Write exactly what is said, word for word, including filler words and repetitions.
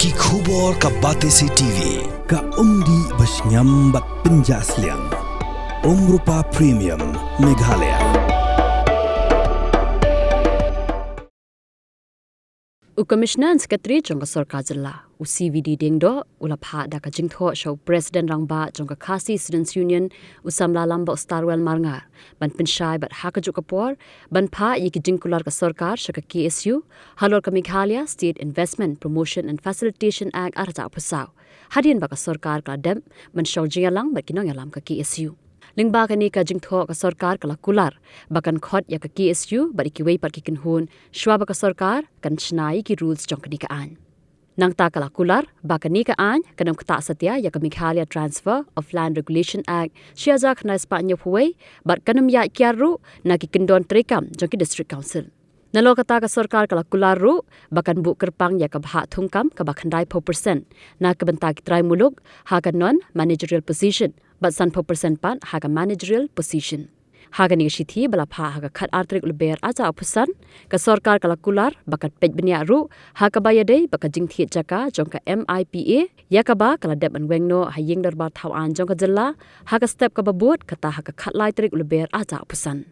Ki khubor ka Batesi T V, ka umdih bashngiam bad pynjah sliang. Umrupa Premium, Meghalaya. U Commissioner and Secretary jong ka Sorkar Jylla, u C V D Diengdoh, u la phah da ka jingthoh sha u President Rangbah jong ka Khasi Students Union, u Samla Lambok Starwell Marngar, ban pynshai bad ha kajuh ka por ban phah ïa ki jingkular ka sorkar sha ka K S U halor ka Meghalaya State Investment Promotion and Facilitation Act ar hajar arphew saw, hadien ba ka sorkar ka la dep ban shong jingïalang bad ki nongïalam ka K S U. Lyngba kane ka jingthoh ka sorkar ka la kular ba kan khot ïa ka K S U bad ïa kiwei pat ki kynhun shuwa ba ka sorkar kan shna ïa ki rules jong kane ka aiñ. Nangta ka la kular ba kane ka aiñ kan ym ktah satia ïa ka Meghalaya Transfer of Land Regulation Act shi hajar khyndai spah hynñiewphew wei bad kan ym ïaid kiar ruh na ki kyndon treikam jong ki District Council. Nalor kata ka sorkar ka la kular ruh ba kan buh kyrpang ïa ka bhah thungkam kaba khyndaiphew percent na ka bynta ki trai muluk ha ka non managerial position bad sanphew percent pat ha ka managerial position. Ha kane ka shithi ba la phah ha ka khatar tarik u Lber ar hajar arphew san, ka sorkar ka la kular ba kan peit bniah ruh ha kaba ïadei bad ka jingthied jaka jong ka M I P A, ïa kaba ka la dep ban weng noh ha ïing dorbar thaw aiñ jong ka jylla ha ka step kaba bud, kata ha ka khatlai tarik u Lber ar hajar arphew san.